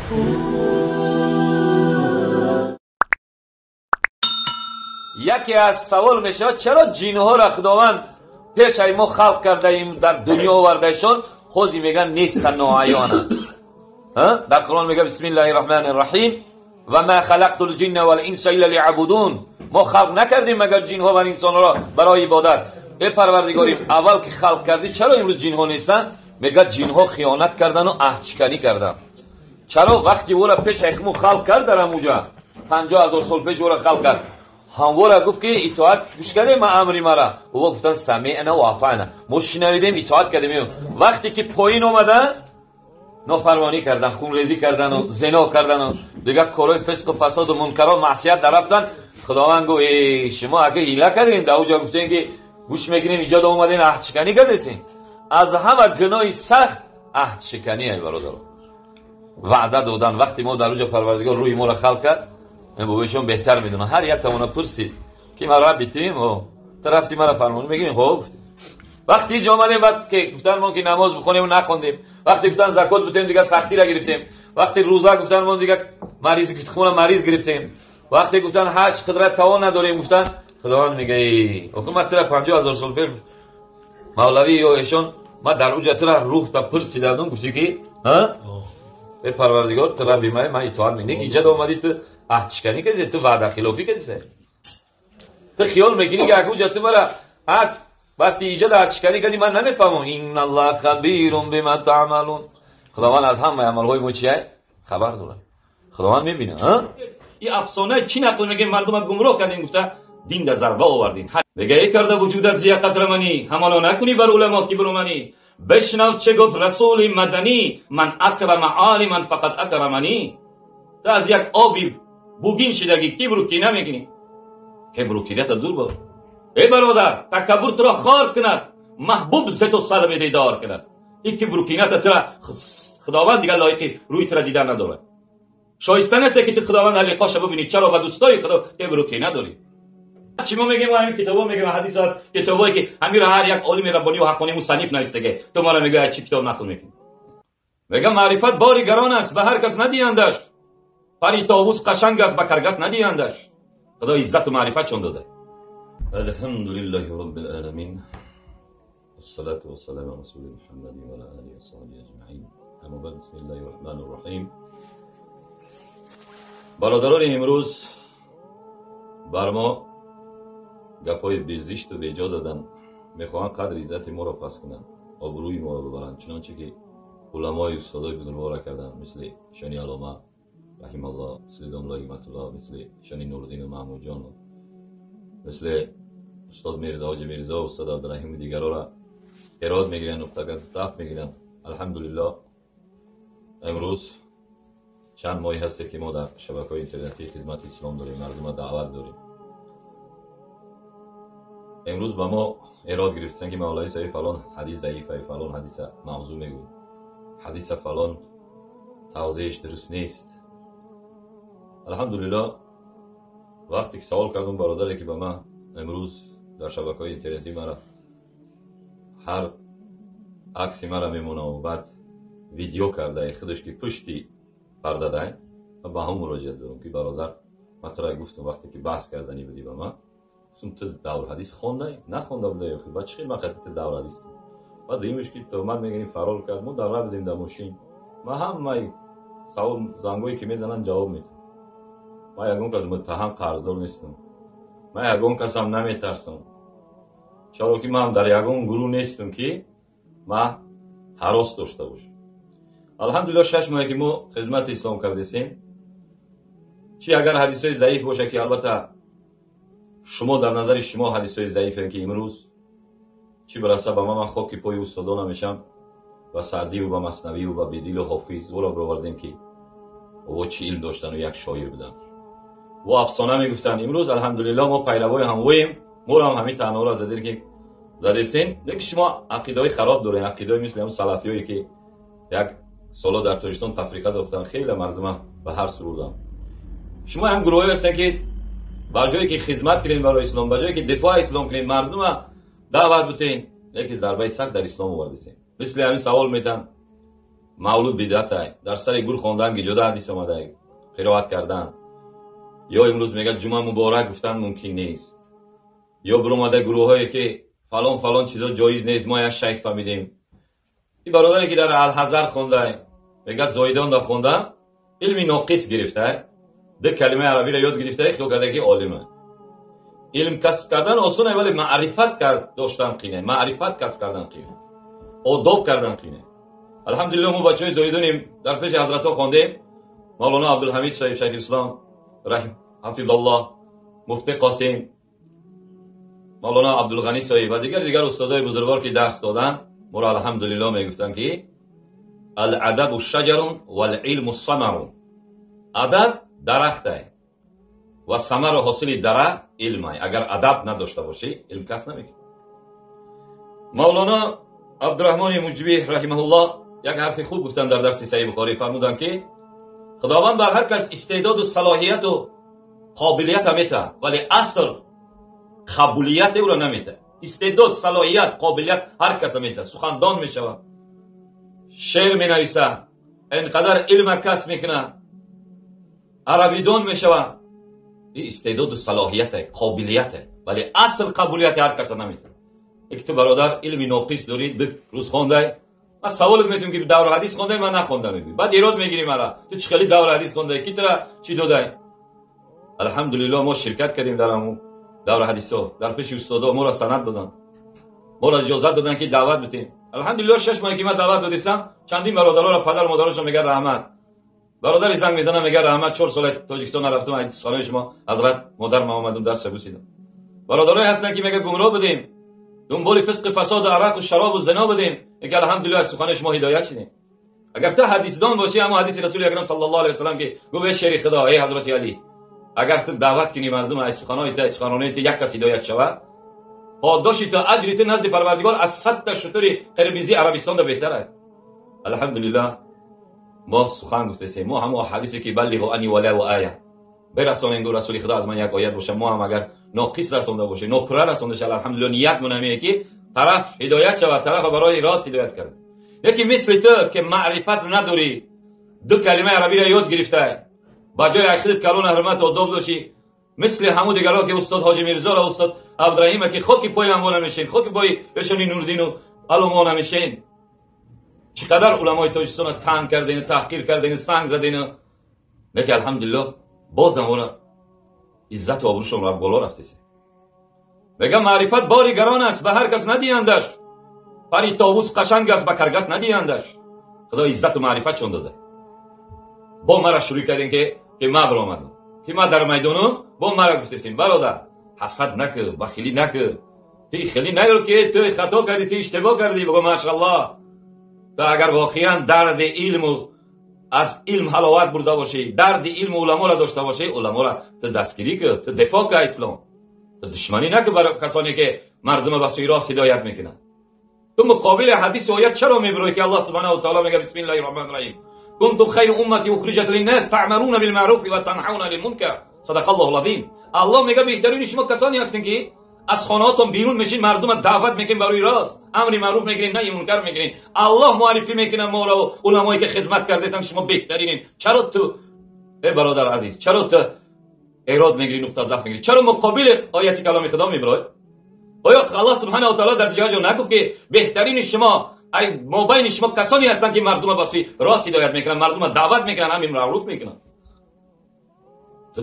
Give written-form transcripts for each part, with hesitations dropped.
یکی از سوال میشه چرا جنها را خداوند پیش ای ما خلق کرده ایم در دنیا آوردهشان خوزی میگن نیستن ناعیانند. در قرآن میگه بسم الله الرحمن الرحیم و ما خلقت الجن والانس الا لیعبدون. ما خلق نکردیم مگر جنها و انسان را برای عبادت. ای پروردگاریم اول که خلق کردی چرا امروز جنها نیستن؟ میگه جنها خیانت کردن و عهدشکنی کردن. چرا وقتی او را پیش اخمو خلق کرد در اونجا 50,000 سال پیش او را خلق کرد، همورا گفت که اطاعت گوش کردیم امری مرا، او گفتن سمعنا و اطعنا، ما شنیدیم اطاعت کردیم. وقتی که پایین اومدن نافرمانی کردن، خونریزی کردن و زنا کردن و دیگه کارهای فسق و فساد و منکر و معصیت در رفتن. خداوند گفت ای شما اگه حیله کردین در اونجا گفتین که گوش میکنیم، اینجا اومدین عهد شکنی کردین. از همه گناهی سخت عهد شکنی ای برادر، وعده دادن. وقتی ما در اونجا پروردگار روی ما را خلق کرد، این بابایشون بهتر میدونن. هر یک تمونا پرسید که ما را بیتیم و طرفتی مرا فرمان میگیریم. خب وقتی اینجا آمدیم بعد که گفتن ما که نماز بخونیم و نخوندیم، وقتی گفتن زکات بدیم دیگه سختی را گرفتیم، وقتی روزه گفتن ما دیگه مریض گرفتیم، مریض گرفتیم، وقتی گفتن حج قدرت توان نداریم، گفتن خداوند میگه ای آخه من ترا 50,000 سال پیش مولوی یا ایشون ما در اونجا ترا روح تا پرسیدم، گفتی که ها ای پروردگار ترا بیمه من اطاعت میکنم، اینجا اومدی تو عهد شکنی کردی، تو وعده خلافی کردی، تو خیال میکنی که اگه تو مرا عهد بستی ایجاد عهد شکنی کردی من نمیفهمم. ان الله خبیر بما تعملون. خداوند از همه عملهای ما چیه خبر داره، خداوند میبینه. ها این افسانه چی نقل میگه مردم گمراه کردین، گفته دین در ضربه آوردین. میگه ای کرده وجودت زیا قطر منی، همانا نکنی بر علما کبر منی. بشنو چه گفت رسول مدنی، من اکرم عالما فقط اکرمنی. تو از یک آبی بوگین شدگی کبر و کینه میکنی، کبر و کینه تا دور بود. ای برادر تکبر تو را خار کند، محبوب ز تو سلب دیدار کند. این کبر و کینه تا تو خداوند دیگه لایقی روی تو را دیدن نداره. شایسته نیست که تو خداوند لقاش ببینی. چرا با دوستای خدا کبر و کینه داری؟ چی ما میگیم؟ ما همین کتابا میگیم، حدیث هست، کتابایی که همین را هر یک عالم ربانی و حقانی مصنف نوشته. تو ما را میگه چی کتاب نقل میکنی؟ میگه معرفت باری گران است به هر کس ندیندش، پری طاووس قشنگ است به کرگس ندیندش. خدا عزت و معرفت چون داده. الحمد لله رب العالمین، والصلاة والسلام على رسول محمد و علی آله و صحبه اجمعین. اما بعد، بسم الله الرحمن الرحیم. برادران امروز بر ما گپای بیزیشت و بیجا زدن، میخواهند قدر عزت ما را پس کنند، آبروی ما را ببرند، چنانچه که علمای استادای بزرگوار را کردند، مثل شانی علامه رحم الله، مثل داملا حکمت الله، مثل شانی نورالدین و محمود جان، مثل استاد میرزا حاجی میرزا، استاد عبدالرحیم و دیگران را ایراد میگیرند، نقطه ضعف میگیرند. الحمدلله امروز چند ماهی هست که ما در شبکه‌های اینترنتی خدمت اسلام داریم، مردم دعوت داریم. امروز به ما ایراد گرفتن که مولوی صاحب فلان حدیث ضعیفه، فلان حدیث موضوع میگه، حدیث فلان توضیحش درست نیست. الحمدلله وقتی که سوال کردم برادری که به من امروز در شبکه‌های اینترنتی مرا هر عکسی مرا میمونه و بعد ویدیو کرده خودش که پشتی پرده ده، من به هم مراجعه دارم که برادر من تو را گفتم وقتی که بحث کردنی بودی به من، گفتم تو دور حدیث خونده نخونده بوده خود، بعد چه من خطیت دور حدیث کنم؟ بعد دیمش که تو من میگنی فرار کرد، ما در بودیم در ماشین، من هم سوال زنگایی که میزنن جواب میدم. من یگان کس متهم قرضدار نیستم، من یگان کس هم نمیترسم، چرا که من در یگان گروه نیستم که من هراس داشته باشم. الحمدلله 6 ماه که ما خدمت اسلام کردیم، چی اگر حدیث های ضعیف باشه که البته شما در نظر شما حدیث های ضعیفه که امروز چی برسه به من خاک پای استادان میشم و سعدی و به مثنوی و به بیدل و حافظ او را برآوردیم که او چی علم داشتن و یک شاعر بودن و افسانه میگفتن. امروز الحمدلله ما پیروای هم ویم، ما را هم همین تنها را زدیم که زدیسین. لیکن شما عقیده های خراب دارین، عقیده مثل هم سلفی هایی که یک سالا در تاجیکستان تفریقه داختن، خیلی مردم به هر سو بردن. شما هم گروهی هستن که بر جایی که خدمت کنین برای اسلام، بر جایی که دفاع اسلام کنین، مردم دعوت بتین، لیکن ضربه سخت در اسلام آوردیسین. مثل همین سوال میتن Мавлуд бидъат, дар сари гур хондан гиҷода ҳадис омада, қироат кардан. Ё имрӯз мегӯяд ҷумъа муборак гуфтан мумкин нест. Ё биромада гурӯҳҳое ки фалон фалон чизо ҷоиз нест, мо як шайх фаҳмидем. Ин бародаре ки дар Алҳазар хонда, мегӯяд Зоидонда хонда, илми ноқис гирифта, ду калимаи арабиро ёд гирифта, хиёл карда ки олима. Илм касб кардан осон, вале маърифат доштан қине, маърифат касб кардан қине, одоб кардан қине. Алҳамдулиллоҳ мо бачаҳои зоидонем, дар пеши ҳазратҳо хондем. Мавлоно Абдулҳамид соҳиб Шайх Ислом раҳим ҳафизаллоҳ, муфти Қосим, Мавлоно Абдулғани соҳиб ва дигар устодои бузургвор ки дарс доданд, моро алҳамдулиллоҳ мегуфтанд ки аладабу шаҷарун валилму самарун. Адаб дарахтай ва самару ҳосили дарахт илмай. Агар адаб надошта бошӣ, илм касб намекунӣ. Мавлоно Абдурраҳмони Муҷибӣ раҳимаҳуллоҳ як ҳарфи хуб гуфтанд дар дарси Саҳиҳи Бухорӣ. Фармуданд ки Худованд бар ҳар кас истеъдоду салоҳияту қобилият метаҳад, вале асл қабулият ӯро наметаҳад. Истеъдод, салоҳият, қобилият ҳар каса метаҳад. Сухандон мешавад, шеър менависад, инқадар илма касб мекунад, арабидон мешавад. Ин истеъдоду салоҳияте, қобилияте, вале асл қабулияти ҳар каса наметаҳад. Яке ту бародар илми ноқис дорӣ, ду рӯз хондай, ман саволат метавонам ки давра ҳадис хондай, ман нахондам мегӯӣ. Баъд эрод мегирӣ мара, ту чӣ хеле давра ҳадис хондай, ки тура чӣ додай? Алҳамдулиллоҳ мо ширкат кардем дар ҳамун давра ҳадисҳо, дар пеши устодо моро санад доданд, моро иҷозат доданд ки даъват битем. Алҳамдулиллоҳ 6 моҳе ки ман даъват додистам, чандин бародароро падару модарошон мегӯяд раҳмат. Бародари занг мезанам мегӯяд раҳмат, 4 сола Тоҷикистон нарафтам, аз хонаи шумо ҳазрат модар ман омадам, дастша бусидам. Бародарое ҳастанд ки мегӯяд гумроҳ будем, дунболи фисқи фасоду арақ шаробу зино будем, мегӯяд алҳамдулиллоҳ аз сухани шумо ҳидоят шудем. Агар ту ҳадисдон бошӣ, ҳамон ҳадиси расули акрам саллаллоҳу алайҳи васаллам ки гуфт эй шери худо, эй ҳазрати алӣ, агар ту даъват кунӣ мардум аз суханои ту, аз суханони ту як кас ҳидоят шавад, подоши ту, аҷри ту назди Парвардигор аз 100 та шутури қирмизии Арабистонда беҳтар аст. Алҳамдулиллоҳ мо сухан гуфтесем, мо ҳамон ҳадисе ки баллиғу ани валау оя, бирасонем гуфт расули худо аз ман як оят боша, мо ҳам агар ноқис расонда бошем, нопурра расонда шавад, алҳамдулиллоҳ ниятмон ҳамине ки тараф ҳидоят шавад, тарафа барои рост ҳидоят кард. Яке мисли ту ки маърифат надорӣ, ду калимаи арабиро ёд гирифтай, ба ҷои ахират калон ҳурмат одоб дошӣ, мисли ҳамун дигарҳо ки устод Ҳоҷи Мирзоро, устод Абдураҳима ки хоки пои ҳамво намешин, хоки пои эшони Нурдину аломо намешин. Чӣ қадар уламои Тоҷикистонро танг кардем, таҳқир кардем, санг задем, лекин алҳамдулиллоҳ боз ҳамора иззату обрӯшонро боло рафтест. Мегӯям маърифат бори гарон аст, ба ҳар кас надиҳандаш, пари товус қашанг аст, ба каргас надиҳандаш. Худо иззату маърифатшон дода. Бо мара шурӯъ кардем ки ман баромадам, ки ман дар майдонум, бо мара гуфтесем бародар ҳасад накӯ, бахилӣ накӯ, ти хеле наёр ки ту хато кардӣ, ту иштибоҳ кардӣ. Бигӯ машааллоҳ, ту агар воқеан дарди илму аз илм ҳаловат бурда бошӣ, дарди илму уламоро дошта бошӣ, уламоро ту дастгирӣ кӯ, ту дифоъ кӯ аз ислом, ту душманӣ накӯ бар касоне ки мардумро ба сӯи рост ҳидоят мекунанд. Ту муқобили ҳадису оят чаро мебироӣ ки Аллоҳ субҳанаҳу ва таъоло мегӯяд бисмиллаҳи рраҳмани рраҳим кунтум хайра уммати ухриҷат линнас таъмаруна билмаъруфи ва танҳауна анил мункар садақаллоҳул азим. Аллоҳ мегӯяд беҳтарини шумо касоне ҳастед ки аз хонаҳотон берун мешин, мардумро даъват мекунед барои рост, амри маъруф мекунед, наҳи мункар мекунед. Аллоҳ муаррифӣ мекунад моро уламое ки хизмат кардаистанд, шумо беҳтаринед. Чаро ту эй бародар азиз, чаро ту эрод мегирӣ, нуқта заъф мегирӣ? Чаро муқобили ояти каломи худо мебироӣ? Оё Аллоҳ субҳанаҳу ва таъоло дар дигар ҷо нагуфт ки беҳтарини шумо, ай мобайни шумо касоне ҳастанд ки мардумро ба сӯи рост ҳидоят мекунанд, мардумро даъват мекунанд, амри маъруф мекунанд? Ту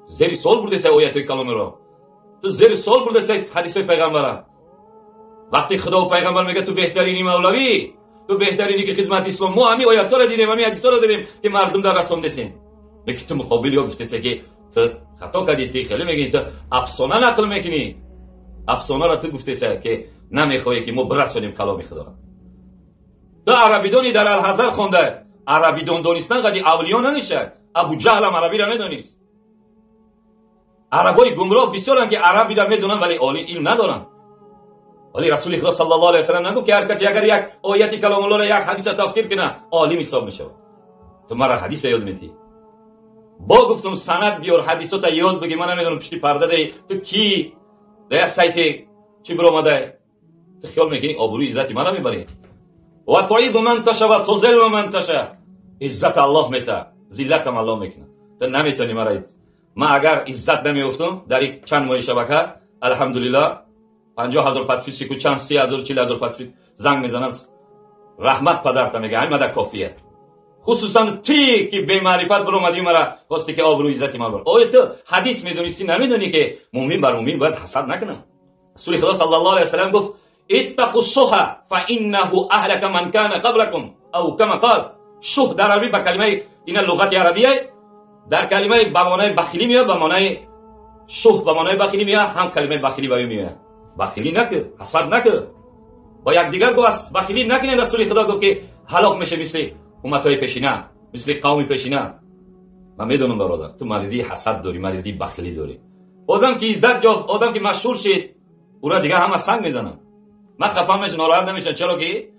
зери суол бурдесай оятҳои каломиро, ту зери суол бурдесай ҳадисҳои пайғамбара. Вақте худо пайғамбар мегӯяд ту беҳтарини мавлавӣ, ту беҳтарини ки хизмати ислом, мо ҳамин оятҳоро дидем, ҳамин ҳадисҳоро дидем ки мардум дар расондесем. Лекин ту муқобили ё гуфтесай ки ту хато кардӣ, ту хеле мегӯӣ, ту афсона нақл мекунӣ. Афсонаро ту гуфтесай ки намехоҳӣ ки мо бирасонем каломи худоро. Ту арабидони дар Алҳазар хонда, арабидон донистан қади авлиё намешавад. Абу Ҷаҳлам арабиро медонист. Арабои гумроҳ бисёранд ки арабиро медонанд, вале олим илм надоранд. Вале расули худо саллаллоҳу алайҳи васаллам нагуфт ки ҳар касе агар як ояти каломуллоҳро, як ҳадиса тафсир кунад, олим ҳисоб мешавад. Ту мара ҳадиса ёд метиҳӣ. Бо гуфтум санад биёр, ҳадисота ёд бигир. Ман намедонам пушти парда даи ту кӣ, дар як сайте чӣ биромадай. Ту хиёл мекунӣ обрӯи иззати мана мебарӣ. و تعید من تشا و تذل من تشا. عزت الله میته، ذلت هم الله میکنه. تو نمیتونی مرا. من اگر عزت نمیافتم در این چند ماه شبکه، الحمدلله 50,000 подписчик و چند 30,000 40,000 подписчик زنگ میزنن، رحمت پدرت میگه، همین مده کافیه. خصوصا تی که به معرفت برآمدی مرا خواستی که آبرو عزت من بر. آیا تو حدیث میدونستی نمیدونی که مؤمن بر مؤمن باید حسد نکنه؟ رسول خدا صلی الله علیه و سلم گفت اتقوا الشح فانه اهلك من كان قبلكم او كما قال. شح در عربی به کلمه این لغت عربیه، در کلمه به معنای بخیلی میاد، به معنای شح به معنای بخیلی میاد، هم کلمه بخیلی به میاد. بخیلی نکن، حسد نکن، با یکدیگر گفت بخیلی نکنید. رسول خدا گفت که هلاک میشه مثل امتای پیشینه، مثل قوم پیشینه. من میدونم برادر تو مریضی حسد داری، مریضی بخیلی داری. آدم که عزت یافت، آدم که مشهور شد، او را دیگه همه سنگ میزنن. من خفه میشم، ناراحت نمیشم، چرا که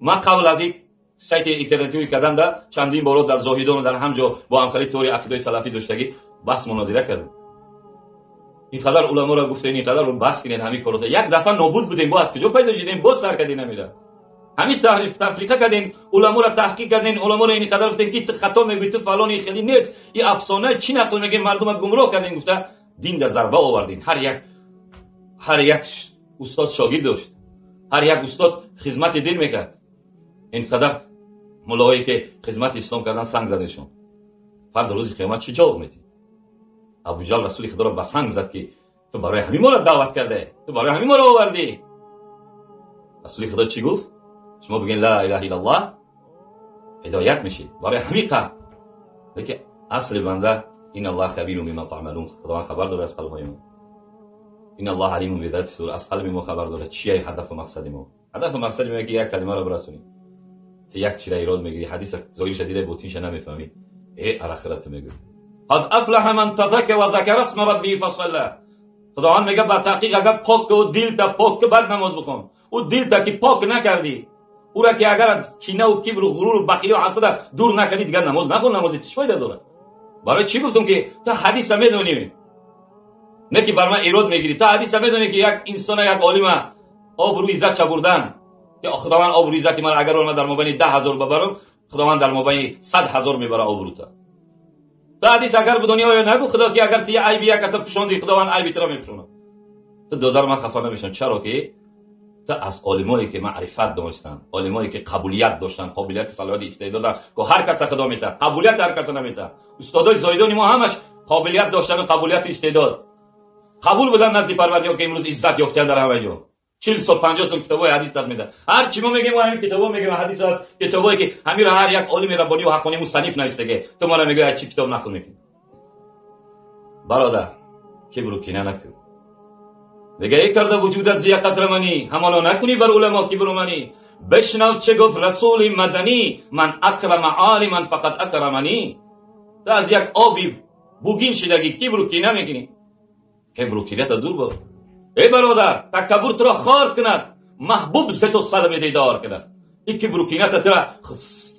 من قبل از این سایت اینترنتی کردم در چندین بار در زاهدان و در همجا با همخالی طوری عقیده سلفی داشتگی بحث مناظره کردم. اینقدر علما را گفتین، اینقدر رو بحث کردین، همین کارو یک دفعه نابود بودیم، با از کجا پیدا شدیم، باز سر کردین نمیره. همین تحریف تفریقه کردین، علما را تحقیق کردین، علما را اینقدر گفتین که تو خطا میگویی، تو فلانی خیلی نیست، این افسانه چی نقل میگه، مردم گمراه کردین، گفته دین در ضربه آوردین. هر یک استاد شاگرد داشت، هر یک استاد خدمت دین میکرد. اینقدر ملاهایی که خدمت اسلام کردن سنگ زدنشون. فردا روز قیامت چی جواب میدی؟ ابوجهل رسول خدا را به سنگ زد که تو برای همین ما را دعوت کرده، تو برای همین ما را آوردی. رسول خدا چی گفت؟ شما بگین لا اله الا الله هدایت میشی. برای همین قوم. لیکن اصل بنده این الله خبیر بما تعملون، خداوند خبر داره از قلب های ما. این الله علیم بذات الصدور، از قلب ما خبر داره چیه هدف و مقصد ما. هدف و مقصد ما که یک کلمه را برسونیم. تو یک چیز ایراد میگیری، حدیث ظاهر شدیده باطنش نمیفهمی، ای اخرت میگی. قد افلح من تزکى و ذکر اسم ربه فصلى. خداوند میگه با تحقیق اگر پاک و دل تا پاک بعد نماز بخون. او دل تا که پاک نکردی، او را که اگر از کینه و کبر و غرور و بخیلی و حسد دور نکردی دیگر نماز نخون. نماز چه فایده داره؟ برای چی گفتم که تو حدیث میدونی، نه که بر من ایراد میگیری. تو حدیث میدونی که یک انسان، یک عالم آبرو عزت چه بردن، که خداوند آبرو عزت من اگر من در مابین 10,000 ببرم، خداوند در مابین 100,000 میبره آبرو تا. تو حدیث اگر بدونی آیا نگو خدا که اگر تو یه عیبی یک کس پوشوندی، خداوند عیبی تو را میپوشونه. تو دادر من خفه نمیشم، چرا که تو از عالمایی که معرفت داشتن، عالمایی که قبولیت داشتن، قابلیت صلاحیت استعداد که هر کس خدا میته، قبولیت هر کس نمیته. استادای زایدان ما همش قابلیت داشتن و قبولیت استعداد قبول بودن نزد پروردگار که امروز عزت یافتن در همه جا. 40 سال 50 سال کتابای حدیث درس میده. هر چی ما میگیم همین کتابا میگیم حدیث است، کتابایی که همین هر یک عالم ربانی و حقانی مصنف نوشته. تو ما را میگی چی کتاب نقل میکنی؟ برادر کبر و کینه نکن. میگه ای کرده وجودت زی قطر منی، همانا نکنی بر علما کبر و منی. بشنو چه گفت رسول مدنی، من اکرم عالما فقط اکرمنی. تو از یک آبی بوگین شدگی کبر و کینه میکنی. کبر و کینه تا دور بود. ای برادر تکبر تو را خار کند، محبوب ز تو سلب دیدار کند. این کبر و کینه تو را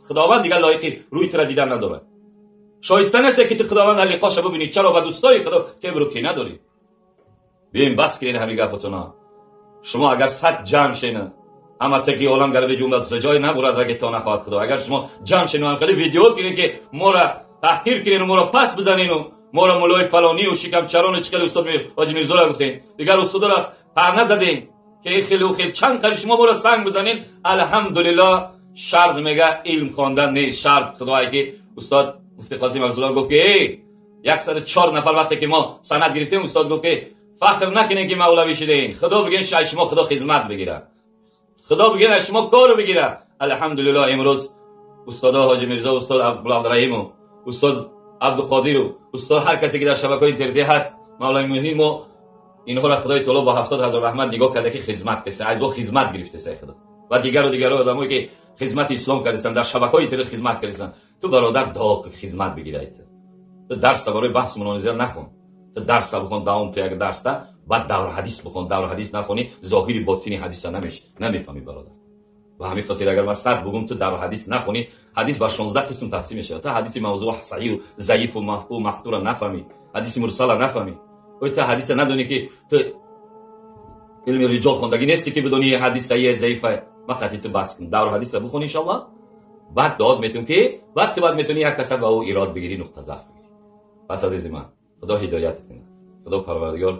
خداوند دیگر لایقی روی تو را دیدن نداره. شایسته نیست که تو خداوند لقاش ببینی. چرا با دوستای خدا کبر و کینه داری؟ بیاین بس کنین همین گپتونا. شما اگر 100 جمع شین، اما تکی عالم گر به جمله زجای نبرد رگ تا نخواهد خدا. اگر شما جمع شین و هم خیلی ویدیو کنین که ما را تحقیر کنین و ما را پس بزنین و ما را مولای فلانی و شکم چران و چکل استاد حاجی میرزا را گفتین، دیگر استاد را پر نزدین که خیلی و خیلی چند قدر شما ما را سنگ بزنین. الحمدلله شرط میگه علم خواندن نیست. شرط خدایی که استاد مفتی قاضی مفضل گفت که ای 104 نفر وقتی که ما سند گرفتیم، استاد گفت که فخر نکنین که مولوی شدین، خدا بگین شما خدا خدمت بگیره، خدا بگین شما کارو بگیره. الحمدلله امروز استاد حاجی میرزا، استاد عبدالرحیم و استاد عبدالقادر و استاد هر کسی که در شبکه‌های اینترنتی هست، مولوی مهیم و اینها را خدای تعالی با 70,000 رحمت نگاه کرده که خدمت کسی از او خدمت گرفته سه خدا و دیگر و دیگر آدمایی که خدمت اسلام کردن در شبکه‌های اینترنتی خدمت کردن. تو برادر دعا خدمت بگیرید. تو درس برای بحث مناظره نخون، تو درس بخون، دوام تو یک درس ده، بعد دور حدیث بخون. دور حدیث نخونی ظاهری باطنی حدیث نمیفهمی برادر. و همین خاطر اگر من صد بگم تو دور حدیث نخونی، حدیث با 16 قسم تقسیم میشه. تا حدیث موضوع صحیح و ضعیف و مفقود و مقطوع را نفهمی، حدیث مرسل را نفهمی، و تا حدیث ندونی که تو علم رجال خوندگی نیستی که بدونی حدیث صحیح ضعیفه. Ман хати ту баҳс кунам. Давр ҳадиса бихон иншаллоҳ. Баъд дод метун ки баъд ту баъд метуни як каса ба ӯ ирод бигирӣ, нуқта заъф бигирӣ. Пас азизи ман, Худо ҳидоятат кунад. Худо Парвардигор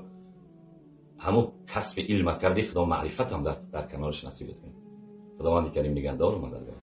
ҳамун касби илма кардӣ, Худо маърифатам дар канораш насибат кунад. Худованди Карим нигаҳдор, мададгор.